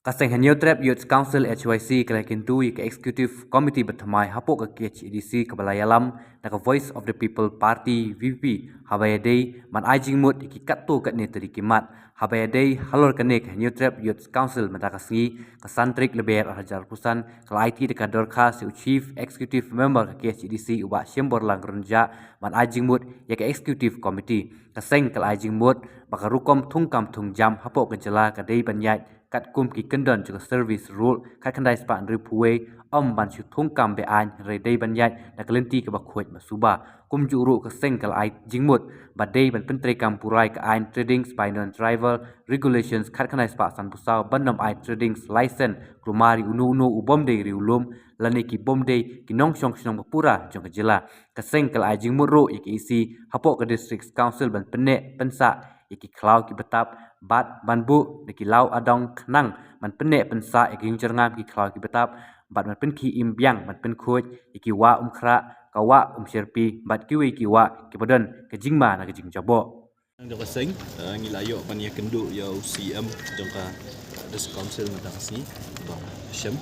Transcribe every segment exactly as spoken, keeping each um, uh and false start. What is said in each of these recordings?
Ka seng Hynñiewtrep Youth Council H Y C ka la kyntu ïa ka Executive Committee bathymmai hapoh ka K H A D C kaba la ïalam da ka Voice of the People Party V P P haba ïadei ban ai jingmut ïa ki katto katne tylli ki mat. Haba ïadei halor kane ka Hynñiewtrep Youth Council mynta ka sngi ka san tarik Lber ar hajar arphew san ka la aiti da ka dorkhas ïa u Chief Executive Member ka K H A D C u Bah Shemborlang Rynjah ban ai jingmut ïa ka Executive Committee. Ka seng ka la ai jingmut ba ka rukom thungkam thungjam hapoh ka jylla ka dei ban ïaid katkum ki kyndon jong ka service rule khatkhyndai spah hynriewphew wei, ym ban shu thungkam be-aiñ hynrei dei ban ïaid na ka lynti kaba khuid ba suba. Kumjuh ruh ka seng ka la ai jingmut ba dei ban pyntreikam pura ïa ka aiñ Trading by Non-Tribal Regulations khatkhyndai spah sanphew saw ban ym ai trading license kulmar ïa uno uno u bym dei riewlum lane ki bym dei ki nongshong shnong ba pura jong ka jylla. Ka seng ka la ai jingmut ruh ïa ka E C hapoh ka District Council ban pynneh pynsah ïa ki khlaw kiba tap bad ban buh da ki law adong khnang ban pynneh pynsah ïa ki jingjyrngam ki khlaw kiba tap bad ban pynkhie im biang ban pynkhuid ïa ki wah Umkhrah, ka wah Umshyrpi bad kiwei ki wah kiba don ka jingma na ka jingjaboh. Jong ka seng, eh, ngi la ïoh ban ïakynduh ïa u C M jong ka, eh, District Council mynta ka sngi, Bah Shem.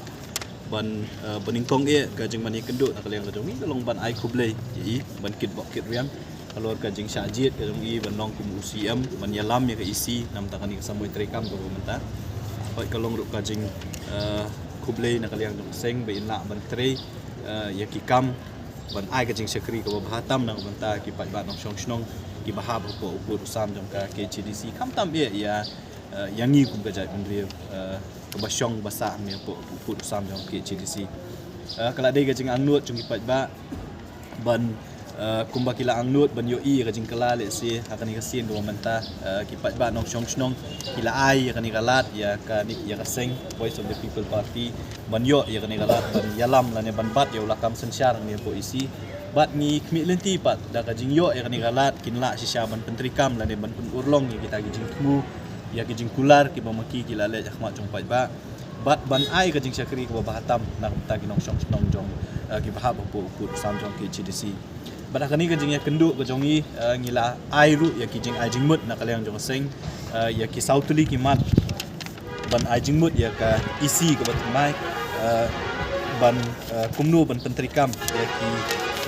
Ban, eh, ba nyngkong eh ka jingban ïakynduh na ka liang ka jong ngi ka long ban ai khublei ïa i ban kitbok kitriang halor ka jingshah jied ka jong i ban long kum u C M ban ïalam ïa ka E C namar kane ka samoi treikam kaba mynta. Bad ka long ruh ka jing, eh, khublei na ka liang jong ka seng ba in lah ban trei, eh, ïa ki kam ban ai ka jingshakri kaba bha tam na ka bynta ki paidbah nongshong shnong kiba hap hapoh u pud u sam jong ka K H A D C khamtam eh ïa, eh, ïa ngi kum ka jaitbynriew, eh, kaba shong ba sah hangne hapoh u pud u sam jong ka K H A D C. Eh, ka la dei ka jingangnud jong ki paidbah ban, eh, kumba ki la angnud ban ïohi ïa ka jingkylla lehse ha kane ka sien kaba mynta, eh, ki paidbah nongshong shnong ki la ai ïa kane ka lad ïa kane ïa ka seng Voice of the People Party ban ïoh ïa kane ka lad ban ïalam lane ban bat ïa u lakam synshar hangne hapoh E C. Bad ngi khmih lynti pat da ka jingïoh ïa kane ka lad kin lah shisha ban pyntreikam lane ban pynurlong ïa kita ki jingthmu ïa ki jingkular kiba ma ki ki la leh ha khmat jong paidbah. Bad ban ai ka jingshakri kaba bha tam na ka bynta ki nongshong shnong jong, eh, kiba hap hapoh u pud u sam jong ka K H A D C. Bad ha kane ka jingïakynduh ka jong ngi, eh, ngi la ai ruh ïa ki jingai jingmut na ka liang jong ka seng, eh, ïa ki saw tylli ki mat ban ai jingmut ïa ka E C kaba thymmai, eh, ban, eh, kumno ban pyntreikam ïa ki,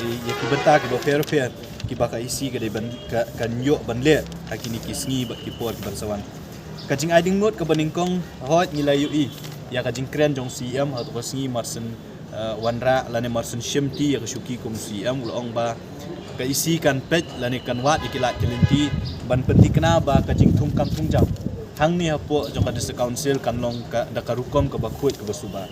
ïa ki bynta kiba pher pher kiba ka E C ka dei ban ka, kan ïoh ban leh ha kine ki sngi bad ki por kiban sa wan. Ka jingai jingmut kaba nyngkong, hooid ngi la ïohi ïa ka jingkren jong C M ha kato ka sngi mar syn, eh, wanrah lane mar syn shimti ïa ka shuki kum C M u la ong ba ka E C kan peit lane kan wad ïa ki lad ki lynti ban pynthikna ba ka jingthungkam thungjam hangne hapoh jong ka District Council kan long ka da ka rukom kaba khuid kaba suba.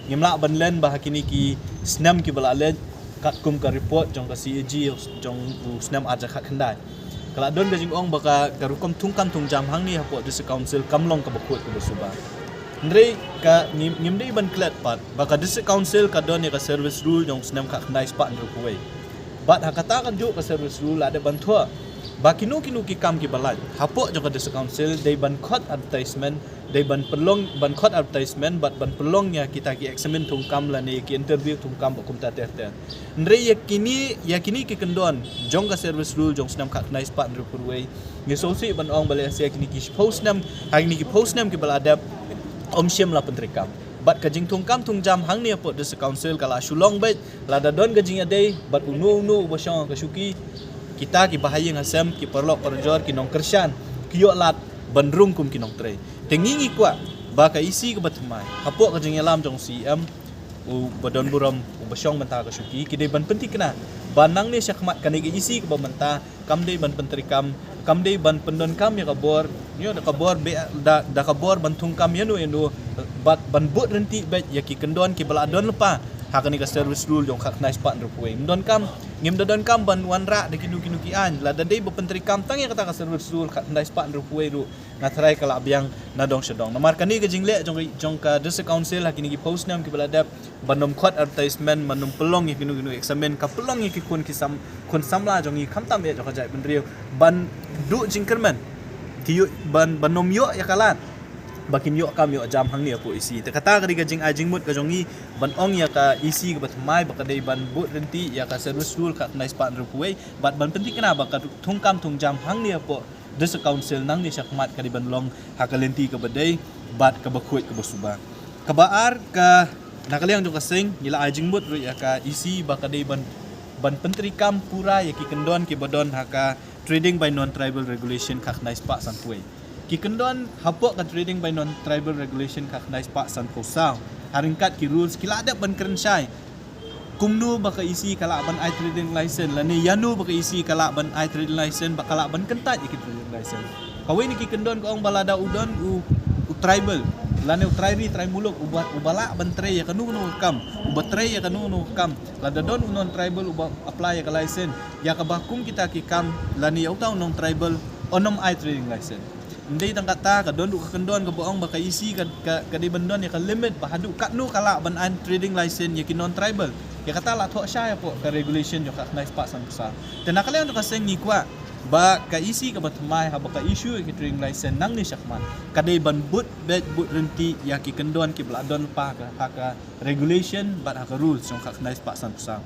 Ngim lah ban len ba ha kine ki snem kiba la leit katkum ka report jong ka C A G jong u snem ar hajar khatkhyndai. Ka la don ka jingong ba ka, ka rukom thungkam thungjam hangne hapoh District Council kam long kaba khuid kaba suba. Hynrei ka ngim, ngim dei ban klet pat ba ka District Council ka don ïa ka service rule jong u snem khatkhyndai spah hynriewphew wei. Bad ha kata kajuh ka service rule la dep ban thoh ba kino kino ki kam kiba lait hapoh jong ka District Council dei ban khot advertisement, dei ban pynlong, ban khot advertisement bad ban pynlong ïa kita ki examine thungkam lane ki interview thungkam bad kumta ter ter. Hynrei ïa kine, ïa kine ki kyndon jong ka service rule jong u snem khatkhyndai spah hynriewphew wei ngi sngewsih ban ong ba lehse kine ki shiphew snem, ha kine ki phew snem kiba la dep ym shym la pyntreikam. Bad ka jingthungkam thungjam hangne hapoh District Council ka la shu long beit, lada don ka jingïadei bad uno uno uba shong ha ka shuki, kita kiba ha ïing ha sem, ki paralok parajor, ki nongkyrshan ki ïoh lad ban rung kum ki nongtrei. Te ngi ngi kwah ba ka E C kaba thymmai hapoh ka jingïalam jong u C M uba don burom uba shong mynta ha ka shuki ki dei ban pynthikna ba nangne shakhmat kane ka E C kaba mynta kam dei ban pyntreikam, kam dei ban pyndonkam ïa ka bor, ïa da ka bor be, da, da ka bor ban thungkam ïano ïano, bad ban bud ryntih beit ïa ki kyndon kiba la don lypa ha kane ka service rule jong u khatkhyndai spah hynriewphew wei. Ym donkam, ngim da donkam ban wanrah da kino kino ki aiñ, lada dei ba pyntreikam tang ïa kata ka service rule khatkhyndai spah hynriewphew wei ruh nga tharai ka la biang na dong sha dong. Namar kane ka jingleh jong, jong ka District Council ha kine ki phew snem kiba la dep, ban ym khot advertisement, ban ym pynlong ïa kino kino examine, ka pynlong ïa ki khun ki sam, khun samla jong ngi khamtam eh jong ka jaitbynriew ban duh jingkyrmen, ki ïoh ban, ban ym ïoh ïa ka lad ba kin ïoh kam ïoh jam hangne hapoh E C. Te kata ka dei ka jingai jingmut ka jong ngi ban ong ïa ka E C kaba thymmai ba ka dei ban bud ryntih ïa ka service rule khatkhyndai spah hynriewphew wei bad ban pynthikna ba ka thungkam thungjam hangne hapoh District Council nangne shakhmat ka dei ban long ha ka lynti kaba dei, bad kaba khuid kaba suba. Kaba ar ka, na ka liang jong ka seng ngi la ai jingmut ruh ïa ka E C ba ka dei ban, ban pyntreikam pura ïa ki kyndon kiba don ha ka Trading by Non-Tribal Regulation khatkhyndai spah sanphew. Ki kyndon hapoh ka Trading by Non-Tribal Regulation khatkhyndai spah sanphew saw, ha ryngkat ki rules ki la dep ban kren shai kumno ba ka E C ka lah ban ai trading license, lane ïano ba ka E C ka lah ban ai trading license, ba ka lah ban kyntait ïa ki trading license. Kawei na ki kyndon ka ong ba lada u don u, u tribal, lane u trai ri trai muluk, uba, uba lah ban trei ïa kano kano ka kam, uba trei ïa kano kano ka kam, lada don u non-tribal uba apply ïa ka license, ïa kaba kum kita ki kam lane ïa uta u non-tribal, un ym ai trading license. Ym dei tang kata, ka don ruh ka kyndon kaba ong ba ka E C ka, ka, ka dei ban don ïa ka limit ba haduh katno ka lah ban ai trading license ïa ki non-tribal. Ïa kata la thoh shai hapoh ka regulation jong khatkhyndai spah sanphew saw. Te na ka liang jong ka seng ngi kwah ba ka E C kaba thymmai haba ka issue ïa ki trading license nangne shakhmat, ka dei ban bud beit bud ryntih ïa ki kyndon kiba la don lypa ha ka, ha ka regulation bad ha ka rules jong khatkhyndai spah sanphew saw.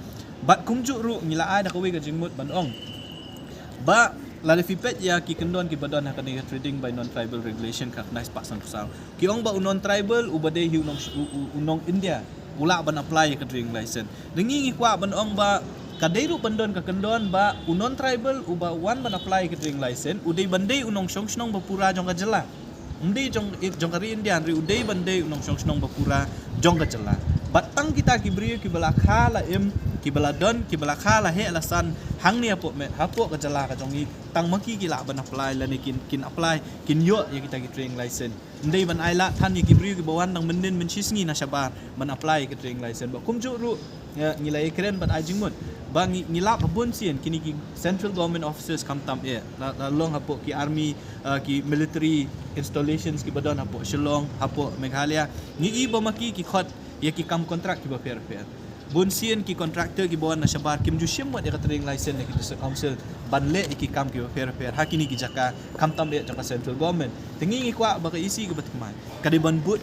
Bad kumjuh ruh ngi la ai da kawei ka jingmut ban ong ba lada phi peit ïa ki kyndon kiba don ha kane ka Trading by Non-Tribal Regulation khatkhyndai spah sanphew saw, ki ong ba u non-tribal uba dei hi u nong, u, u, u nong India u lah ban apply ïa ka trading license. Te ngi ngi kwah ban ong ba ka dei ruh ban don ka kyndon ba u non-tribal uba wan ban apply ïa ka trading license u dei ban dei u nongshong shnong ba pura jong ka jylla. Ym dei jong, jong ka ri India, hynrei u dei ban dei u nongshong shnong ba pura jong ka jylla. Bad tang kita ki briew kiba la kha la im, kiba la don, kiba la kha la heh la san hangne hapoh met, hapoh ka jylla ka jong ngi, tang ma ki ki lah ban apply lane kin, kin apply, kin ïoh ïa kita ki trading license. Ym dei ban ai lad than ïa ki briew kiba wan dang mynnin mynshisngi na shabar ban apply ïa ki trading license. Bad kumjuh ruh, eh, ngi la ïakren bad ai jingmut ba ngi, ngi lap ba bun sien kine ki central government offices khamtam eh, la, la long hapoh ki army, eh, ki military installations kiba don hapoh Shillong, hapoh Meghalaya. Ngi i ba ma ki ki khot ïa ki kam contract kiba pher pher. Bun sien ki contractor kiba wan na shabar kim ju shim wat ïa ka trading license na ki district council ban leh ïa ki kam kiba pher pher ha kine ki jaka khamtam eh jong ka central government. Te ngi ngi kwah ba ka E C kaba thymmai ka dei ban bud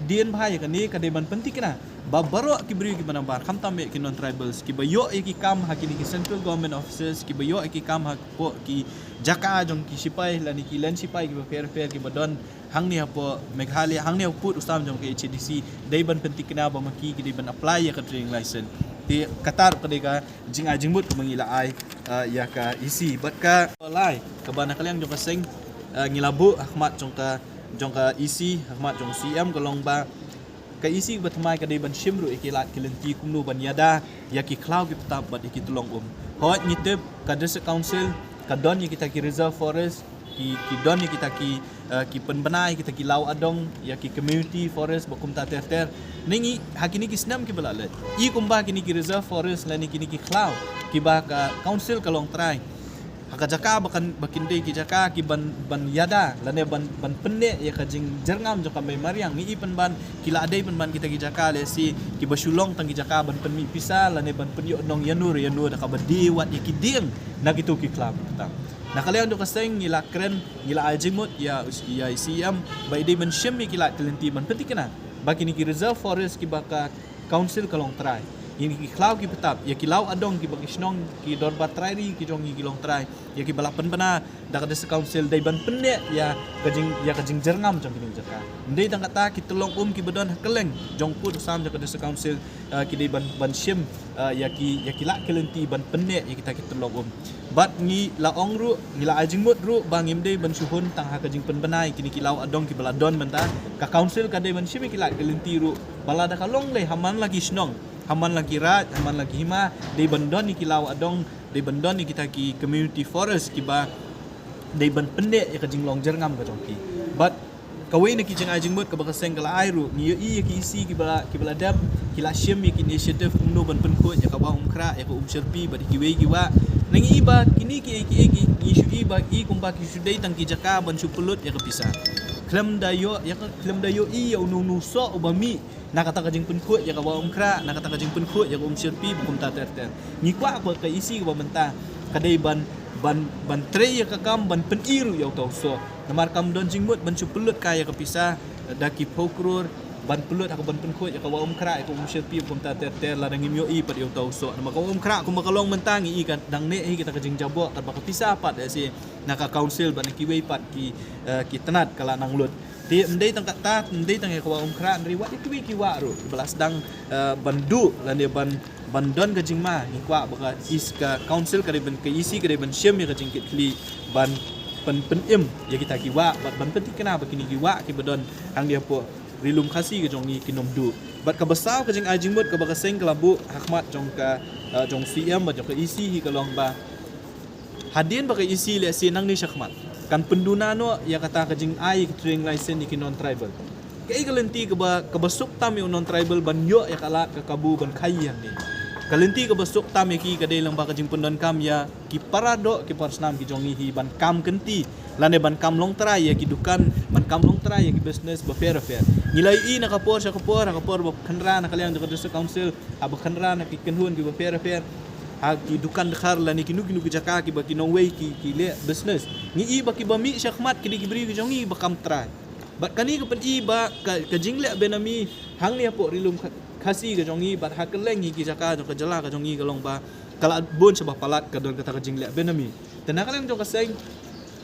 dien bha ïa kane, ka dei ban pynthikna ba baroh ki briew kiba nabar khamtam eh ki non-tribals kiba ïoh ïa ki kam ha kine ki central government offices, kiba ïoh ïa ki kam hapoh ki jaka jong ki sipai lane ki len sipai kiba pher pher kiba don hangne hapoh Meghalaya, hangne hapoh pud u sam jong ka H A D C, dei ban pynthikna ba ma ki ki dei ban apply ïa ka trading license. Te kata ruh ka dei ka jingai jingmut kaba ngi la ai, ah, ïa ka E C. Bad kaba lai kaba na ka liang jong ka seng, ah, ngi la buh ha khmat jong ka, jong ka E C, ha khmat jong C M ka long ba ka E C kaba thymmai ka dei ban shim ruh ïa ki lad ki lynti kumno ban ïada ïa ki khlaw ki btap bad ïa ki tyllong um. Hooid ngi tip ka district council ka don ïa kita ki reserve forest, ki, ki don ïa kita ki, eh, ki pynbna ïa kita ki law adong, ïa ki community forest bad kumta ter ter. Ngi i ha kine ki snem kiba la leit, i kumba kine ki reserve forest lane kine ki khlaw kiba ka council ka long trai, ha ka jaka ba kan, ba kin dei ki jaka ki ban, ban ïada lane ban, ban pynneh ïa ka jingjyrngam jong ka mei mariang, ngi i pynban ki la dei pynban kita ki jaka lehse kiba shu long tang ki jaka ban pynmih pisa lane ban pynïoh nong ïano re ïano da kaba die wat ïa ki dieng na kito ki khlaw. Na ka liang jong ka seng ngi la kren, ngi la ai jingmut ïa, ïa C M ba i dei ban shim ïa ki lad ki lynti ban pynthikna ba kine ki reserve forest kiba ka council ka long trai, ïa ki khlaw ki btap, ïa ki law adong kiba ki shnong ki dorbar trai ri ki jong ngi ki long trai, ïa kiba la pynbna da ka district council dei ban pynneh ïa ka jing, ïa ka jingjyrngam jong kine ki jaka. Ym dei tang kata, ki tyllong um kiba don ha kylleng jong pud u sam jong ka district council, eh, ki dei ban, ban shim, eh, ïa ki, ïa ki lad ki lynti ban pynneh ïa kita ki tyllong um. Bad ngi la ong ruh, ngi la ai jingmut ruh ba ngim dei ban shu hun tang ha ka jingpynbna ïa kine ki law adong kiba la don mynta. Ka council ka dei ban shim ïa ki lad ki lynti ruh ba lada ka long lei ha man la ki shnong, ha man la ki raid, ha man la ki hima, dei ban don ïa ki law adong, dei ban don ïa kita ki community forest kiba dei ban pynneh ïa ka jinglong jyrngam ka jong ki. Bad kawei na ki jingai jingmut kaba ka seng ka la ai ruh, ngi ïohi ïa ki E C kiba la, kiba la dep, ki la shim ïa ki initiative kumno ban pynkhuid ïa ka Wah Umkhrah, ïa ka Umshyrpi bad ïa kiwei ki wah. Ngi i ba kine ki, ki, ki, ngi shu i ba i kumba ki shu dei tang ki jaka ban shu pynlut ïa ka pisa. Khlem da ïoh ïa ka, khlem da ïohi ïa uno uno u soh uba mih na kata ka jingpynkhuid ïa ka Wah Umkhrah, na kata ka jingpynkhuid ïa ka Umshyrpi bad kumta ter ter. Ngi kwah ba ka E C kaba mynta ka dei ban, ban, ban trei ïa ka kam ban pyni ruh ïa uta u soh. Namar kam don jingmut ban shu pynlut kai ïa ka pisa da ki phew klur, ban pynlut ha ka ban pynkhuid ïa ka Wah Umkhrah, ïa ka Umshyrpi kumta ter ter lada ngim ïohi pat ïa uta u soh. Namar ka Wah Umkhrah kumba ka long mynta ngi i ka dang neh hi kita ka jingjaboh, tang ba ka pisa pat ïa shi na ka council bad na kiwei pat ki, eh, ki tnat ka la nang lut. Te ym dei tang kata, ym dei tang ïa ka Wah Umkhrah, hynrei wat ïa kiwei ki wah ruh kiba la sdang, eh, ban duh lane ban, ban don ka jingma. Ngi kwah ba ka is-, ka council ka dei ban, ka E C ka dei ban shim ïa ka jingkitkhlieh ban pyn, pynim ïa kita ki wah bad ban pynthikna ba kine ki wah kiba don hangne hapoh Ri Lum Khasi ka jong ngi kin ym duh. Bad kaba saw ka jingai jingmut kaba ka seng ka la buh ha khmat jong ka, eh, jong C M bad jong ka E C hi ka long ba hadien ba ka E C lehse nangne shakhmat kan pynduna noh ïa kata ka jingai ka trading license ïa ki non tribal. Kaei ka lynti kaba, kaba suk tam ïa u non tribal ban ïoh ïa ka lad ka kabu ban khaii hangne? Ka lynti kaba suk tam ïa ki ka dei lyngba ka jingpyndonkam ïa ki para doh ki para snam ki jong ngi hi ban kam kynti lane ban kam longtrai ïa ki dukan, ban kam longtrai ïa ki business bapher bapher. Ngi la ïohi na ka por sha ka por, ha ka por ba khynra na ka liang jong ka District Council, haba khynra na ki kynhun kiba pher bapher, ha ki dukan dkhar lane kino kino ki jaka kiba ki nongwei ki, ki leh business, ngi i ba kiba mih shakhmat ki dei ki briew ki jong ngi ba kam trai. Bad kane ka pyni ba ka, ka jingleh benami hangne hapoh Ri Lum Kha-, Khasi ka jong ngi bad ha kylleng hi ki jaka jong ka jylla ka jong ngi ka long ba ka la bun shaba palat ka don kata ka jingleh benami. Te na ka liang jong ka seng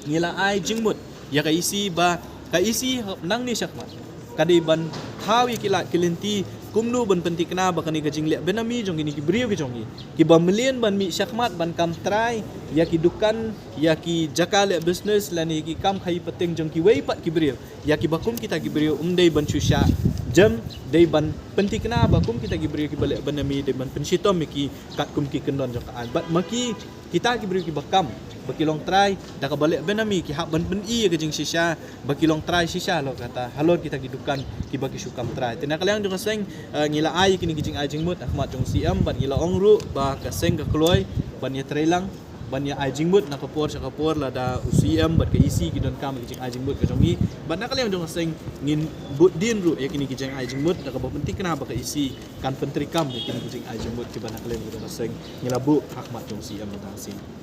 ngi la ai jingmut ïa ka E C ba ka E C nangne shakhmat ka dei ban thaw ïa ki lad ki lynti kumno ban pynthikna ba kane ka jingleh benami jong kine ki briew ki jong ngi kiba mlien ban mih shakhmat ban kam trai ïa ki dukan, ïa ki jaka leh business lane ïa ki kam khaii pateng jong kiwei pat ki briew, ïa kiba kum kita ki briew ym dei ban shu shah jem, dei ban pynthikna ba kum kita ki briew kiba leh benami dei ban pynshitom ïa ki katkum ki kyndon jong ka aiñ. Bad ma ki, kita ki briew kiba kam, ba ki longtrai da kaba leh benami, ki hap ban pyni ïa ka jingshisha ba ki longtrai shisha halor kata, halor kita ki dukan kiba ki shu kam trai. Te na ka liang jong ka seng, eh, ngi la ai kine ki jingai jingmut ha khmat jong C M bad ngi la ong ruh ba ka seng ka kloi ban ïatreilang, ban ïa ai jingmut na ka por sha ka por lada u C M bad ka E C ki donkam ïa ki jingai jingmut ka jong ngi. Bad na ka liang jong ka seng ngin bud dien ruh ïa kine ki jingai jingmut da kaba pynthikna ba ka E C kan pyntreikam ïa kine ki jingai jingmut kiba na ka liang jong ka seng ngi la buh ha khmat jong u C M mynta ka sngi.